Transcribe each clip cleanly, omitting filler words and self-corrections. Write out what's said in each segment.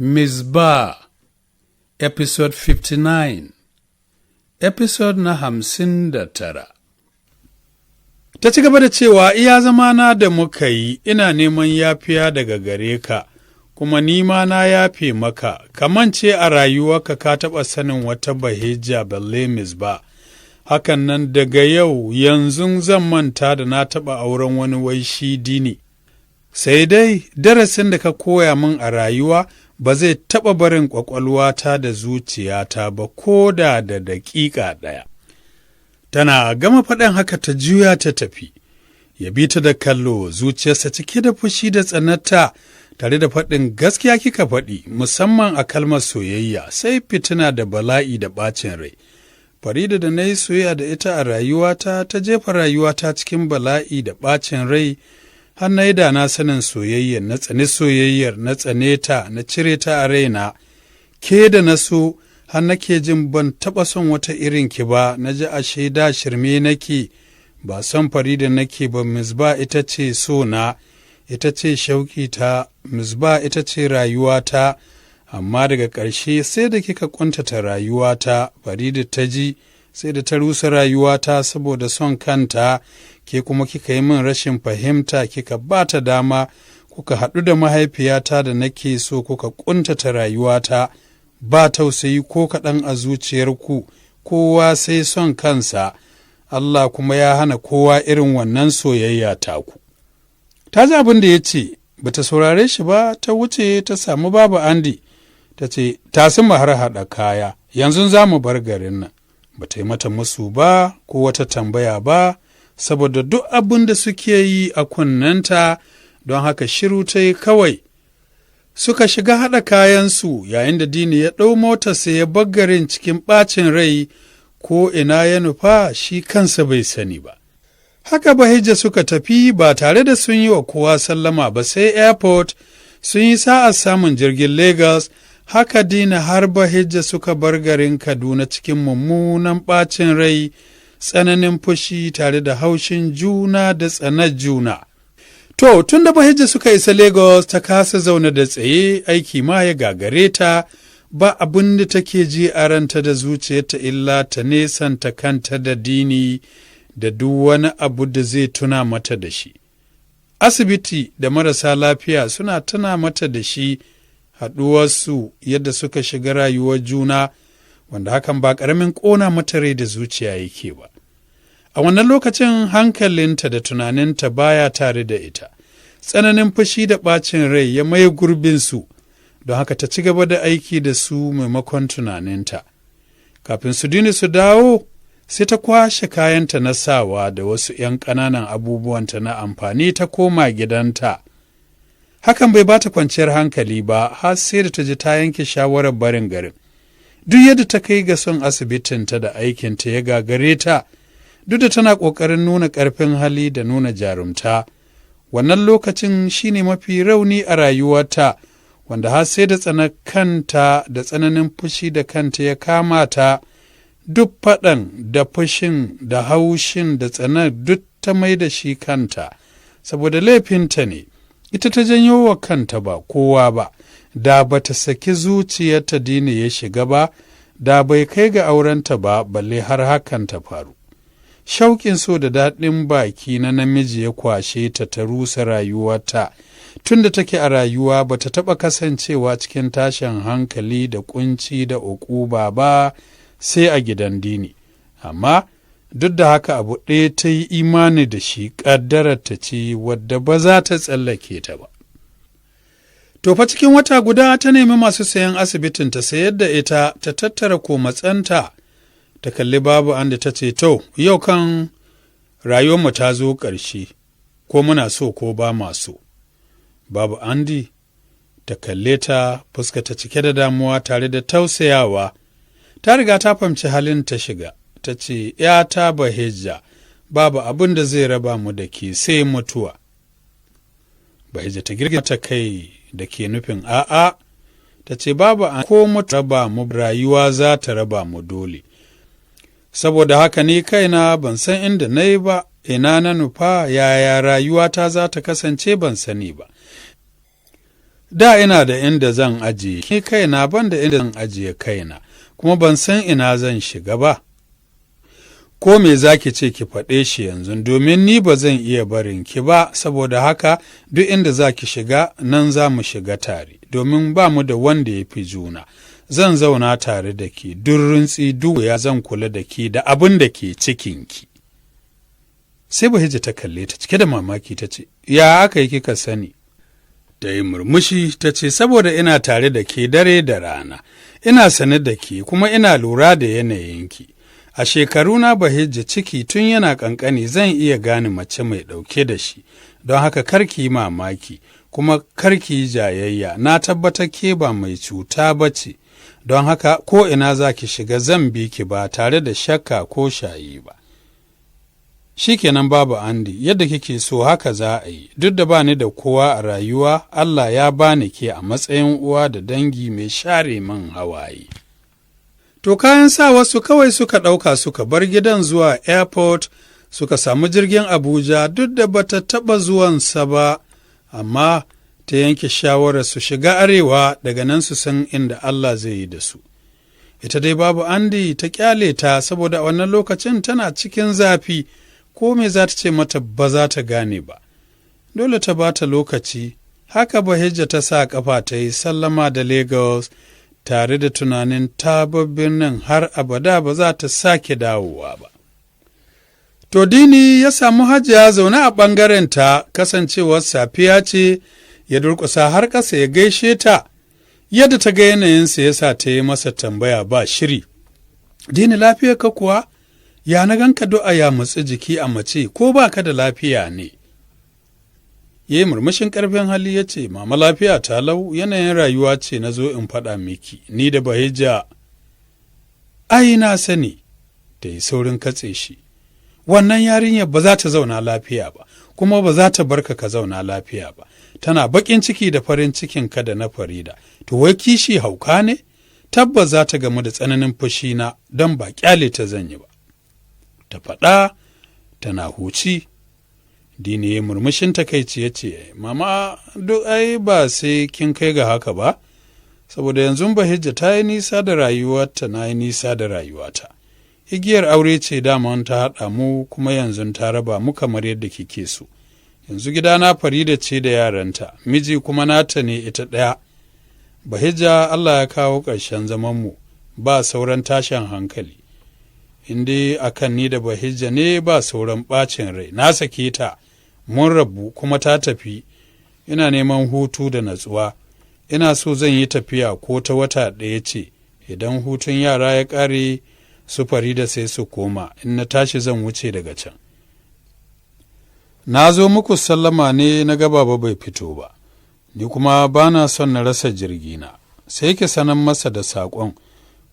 Misbah, Episode 59, Episode na 59. Ta ci gaba da cewa iya zamana da muka yi ina neman yafiya daga gare ka, kuma ni ma na yafe maka, kamance a rayuwarka ka taɓa sanin wata Bahijja balle Misbah. Hakan nan daga yau yanzu zan manta da na taɓa auren wani wai shi Dini. Sai dai darasin da ka koya min a rayuwa ba zai taɓa barin ƙwaƙwalwata da zuciyata ba ko da da daƙiƙa ɗaya. Tana gama faɗin haka ta juya ta tafi, ya bi ta da kallo zuciyarsa cike da fushi da tsananta tare da faɗin gaskiya kika faɗi musamman a kalmar soyayya sai fitina da bala'i da ɓacin rai. Farida da na yi soyayya da ita a rayuwata ta jefa rayuwata cikin bala'i da ɓacin rai har na yi da na sanin soyayyar na tsani soyayyar na tsane ta na cire ta a raina ke da na so har nake jin ban taɓa son wata irin ki ba na ji ashe da shirme nake ba son Farida nake ba Misbah ita ce so na ita ce shauƙi ta Misbah ita ce rayuwata amma daga ƙarshe sai da kika ƙuntata rayuwata Farida ta ji sai da ta rusa rayuwata saboda son kanta ke kuma kika yi min rashin fahimta kika ba ta dama kuka haɗu da mahaifiyata da nake so kuka ƙuntata rayuwata ba tausayi ko kaɗan a zuciyarku kowa sai son kansa Allah kuma ya hana kowa irin wannan soyayya taku. Ta ji abin da ya ce bata saurare shi ba ta wuce ta samu babu Andi ta ce tashi mu har haɗa kaya yanzu za mu bar garin nan. Ba ta yi mata musu ba ko wata tambaya ba saboda duk abin da suke yi a kunnenta don haka shiru ta yi kawai. Suka shiga haɗa kayansu yayin da Dini ya ɗau motarsa ya bar garin cikin ɓacin rai ko ina ya nufa shi kansa bai sani ba. Haka Bahijja suka tafi ba tare da sun yi wa kowa sallama ba sai airport sun yi sa'ar samun jirgin Lagos. Haka Dina har Bahijja suka bar garin Kaduna cikin mummunan ɓacin rai, tsananin fushi tare da haushin juna da tsanar juna. To, tun da Bahijja suka isa Lagos ta kasa zaune da tsaye, aiki ma ya gagare ta, ba abin da take ji a ranta da zuciyarta illa ta nesanta kanta da Dini da duk wani abu da zai tuna mata da shi. Asibiti da marasa lafiya suna tuna mata da shi, haɗuwarsu yadda suka shiga rayuwar juna, wanda hakan ba ƙaramin ƙona mata rai da zuciya yake ba. A wannan lokacin hankalinta da tunaninta baya tare da ita. Tsananin fushi da ɓacin rai ya maye gurbinsu, don haka ta ci gaba da aiki da su maimakon tunaninta. Kafin su Dini su dawo, sai ta kwashe kayanta na sawa da wasu ‘yan ƙananan abubuwanta na amfani ta koma gidanta. Hakan bai bata kwanciyar hankali ba har sai da ta ji ta yanke shawarar barin garin. Duk yadda ta kai ga son asibitinta da aikinta ya gagare ta, duk da tana ƙoƙarin nuna ƙarfin hali da nuna jarumta. Wannan lokacin shine mafi rauni a rayuwarta, wanda har sai da tsana kanta da tsananin fushi da kanta ya kama ta, duk faɗan da fushin da haushin da tsanar duk ta mai da shi kanta, saboda laifinta ne, ita ta janyo wa kanta ba kowa ba, da ba ta saki zuciyarta Dini ya shiga ba, da bai kai ga aurenta ba balle har hakan ta faru. Shauƙin so da daɗin baki na namiji ya kwashe ta ta rusa rayuwarta. Tun da take a rayuwa ba ta taɓa kasancewa cikin tashin hankali da ƙunci da uƙuba ba sai a gidan Dini. Amma duk da haka abu ɗaya ta yi imani da shi ƙaddarar ta ce wadda ba za ta tsallake ta ba. To fa cikin wata guda ta nemi masu sayan asibitin ta sayar da ita ta tattara komatsanta ta kalli babu Andi ta ce to yau kan rayuwarmu ta zo ƙarshe ko muna so ko ba ma so. Babu Andi ta kalle ta fuska ta cike da damuwa tare da tausayawa ta riga ta fahimci halin ta shiga ta ce ‘yata Bahijja babu abin da zai raba mu da ke sai mutuwa. Bahijja ta girgiza ta kai da ke nufin a'a ta ce babu an ko mutu raba mu rayuwa za ta raba mu dole. Saboda haka ni kaina ban san inda na yi ba, ina na nufa yaya rayuwata za ta kasance ban sani ba. Da ina da inda zan ajiye ni kaina, ban da inda zan ajiye kaina, kuma ban san ina zan shiga ba. Ko me za ki ce ki faɗe shi yanzu, domin ni ba zan iya barin ki ba, saboda haka duk inda za ki shiga nan za mu shiga tare, domin ba mu da wanda ya fi juna. Zan zauna tare da ki, duk rintsi duk ya zan kula da ki da abin da ke cikinki. Sai Bahijja ta kalle ta cike da mamaki ta ce, Ya aka yi kika sani? Ta yi murmushi ta ce, Saboda ina tare da ke dare da rana, ina sane da ke kuma ina lura da yanayinki. A shekaruna Bahijja ciki tun yana ƙanƙani zan iya gane mace mai ɗauke da shi, don haka karki yi mamaki kuma karki yi jayayya, na tabbatar ke ba mai cuta ba ce, don haka ko ina za ki shiga zan bi ki ba tare da shakka ko shayi ba. Shikenan babu Andi, yadda kike so haka za a yi, duk da bani da kowa a rayuwa, Allah ya bani ke a matsayin uwa da dangi mai share min hawaye. To kayan sa wasu kawai suka ɗauka suka bar gidan zuwa airport suka samu jirgin Abuja duk da bata taɓa zuwansa ba, amma ta yanke shawarar su shiga arewa daga nan su san inda Allah zai yi da su. Ita dai babu Andi ta kyale ta saboda a wannan lokacin tana cikin zafi, ko me za ta ce mata ba za ta gane ba. Dole ta ba ta lokaci, haka Bahijja ta sa kafa ta yi sallama da Lagos tare da tunanin ta bar birnin har abada ba za ta sake dawowa ba. To Dini ya samu Hajiya zaune a ɓangarenta kasancewar safiya ce ya durƙusa har ƙasa ya gaishe ta, yadda ta ga yanayinsa ya sa ta yi masa tambaya ba shiri. Dini lafiyar ka kuwa? Ya na ganka du'a ya mutsi jiki a mace ko ba ka da lafiya ne? Ya yi murmushin ƙarfin hali ya ce, Mama lafiya ta lau yanayin rayuwa ce na zo in faɗa miki, ni da Bahijja. Ai na sani, da yi saurin katse shi. Wannan yarinyar ba za ta zauna lafiya ba, kuma ba za ta barka ka zauna lafiya ba. Tana baƙin ciki da farin cikin ka da na Farida. To wai kishi hauka ne? Tabbas za ta gamu da tsananin fushina don ba ƙyale ta zan yi ba. Ta faɗa tana huci. Dini ya murmushin takaici ya ce, Mama, duk ai ba sai kin kai ga haka ba, saboda yanzu Bahijja ta yi nisa da rayuwarta na yi nisa da rayuwata. Igiyar aure ce daman ta haɗa mu kuma yanzu ta raba mu kamar yadda kike so. Yanzu gidana Farida ce da yaranta, miji kuma nata ne ita ɗaya. Bahijja Allah ya kawo ƙarshen zamanmu, ba sauran tashin hankali. In dai akan ni da Bahijja ne ba sauran ɓacin rai, na sake ta, mun rabu kuma ta tafi, ina neman hutu da natsuwa, ina so zan yi tafiya ko ta wata ɗaya ce, idan hutun yara ya ƙare su Farida sai su koma, in na tashi zan wuce daga can. Na zo muku sallama ne na ga baba bai fito ba, ni kuma ba na son na rasa jirgina, sai ki sanan masa da saƙon,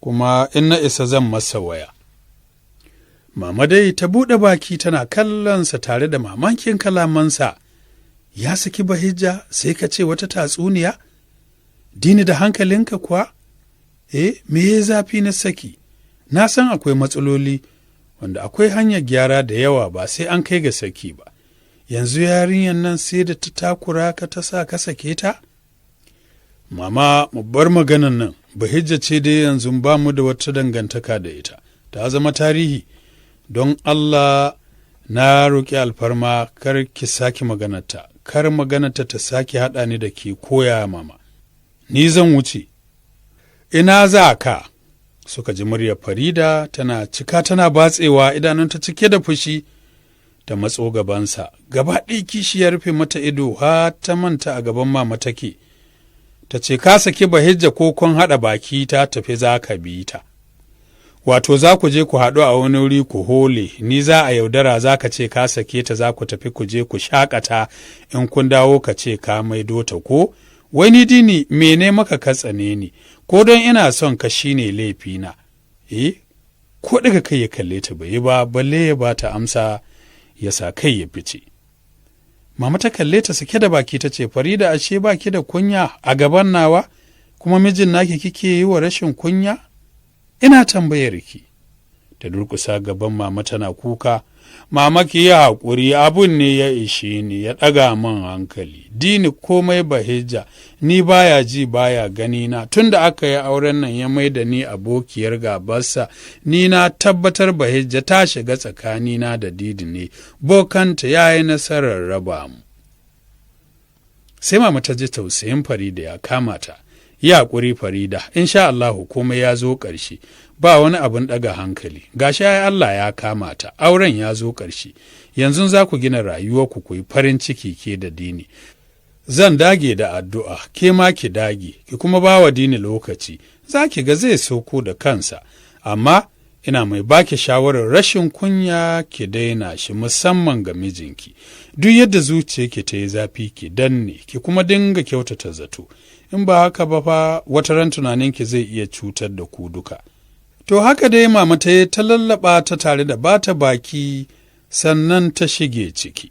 kuma in na isa zan masa waya. Mama dai ta buɗe baki tana kallonsa tare da mamakin kalamansa. Ya saki Bahijja sai ka ce wata tatsuniya? Dini da hankalinka kuwa? Eh, me ya zafi na saki? Na san akwai matsaloli wanda akwai hanyar gyara da yawa ba sai an kai ga saki ba. Yanzu yarinyar nan sai da ta takura ka ta sa ka sake ta? Mama, mu bar maganan nan, Bahijja ce dai yanzu ba mu da wata dangantaka da ita, ta zama tarihi. Don Allah na roƙi alfarma kar ki sake maganarta, kar maganarta ta sake haɗa ni da ke koya mama. Ni zan wuce. Ina za ka? Suka ji muryar Farida tana cika tana batsewa idanunta cike da fushi ta matso gabansa. Gaba ɗaya kishi ya rufe mata ido har ta manta a gaban mama take. Ta ce ka saki Bahijja ko kun haɗa baki ta tafi za ka bi ta. Wato za ku je ku haɗu a wani wuri ku hole, ni za a yaudara za ka ce ka sake ta za ku tafi ku je ku shaƙata in kun dawo ka ce ka maido ta ko? Wai ni Dini mene maka ka tsane ni, ko don ina son ka shine laifina. Eh, ko daga kai ya kalle ta bai yi ba, balle ya ba ta amsa ya sa kai ya fice. Mama ta kalle ta sake da baki ta ce, Farida ashe baki da kunya a gaban nawa, kuma mijin naki kike yi wa rashin kunya? Ina tambayar ki. Ta durƙusa gaban mama tana kuka, Mama ki yi haƙuri, abun ne ya ishe ni, ya ɗaga min hankali. Dini komai Bahijja, ni baya ji baya gani na. Tun da aka yi auren nan ya mai da ni abokiyar gabarsa, ni na tabbatar Bahijja ta shiga tsakanina da Didi ne, bokanta ya yi nasarar raba mu. Sai mama ta ji tausayin Farida ya kama ta. Yi haƙuri Farida, insha Allahu komai ya zo ƙarshe, ba wani abin ɗaga hankali, gashi ai Allah ya kama ta, auren ya zo ƙarshe, yanzu za ku gina rayuwarku ku yi farin ciki ke da Dini. Zan dage da addu'a, ke ma ki dage, ki kuma ba wa Dini lokaci, za ki ga zai sauko da kansa, amma ina mai baki shawarar rashin kunya ki daina shi musamman ga mijinki. Duk yadda zuciyarki ta yi zafi ki danne, ki kuma dinga kyautata zato. In ba haka ba fa wata ran tunaninki zai iya cutar da ku duka. To haka dai mama ta yi ta lallaɓa ta tare da bata baki, sannan ta shige ciki.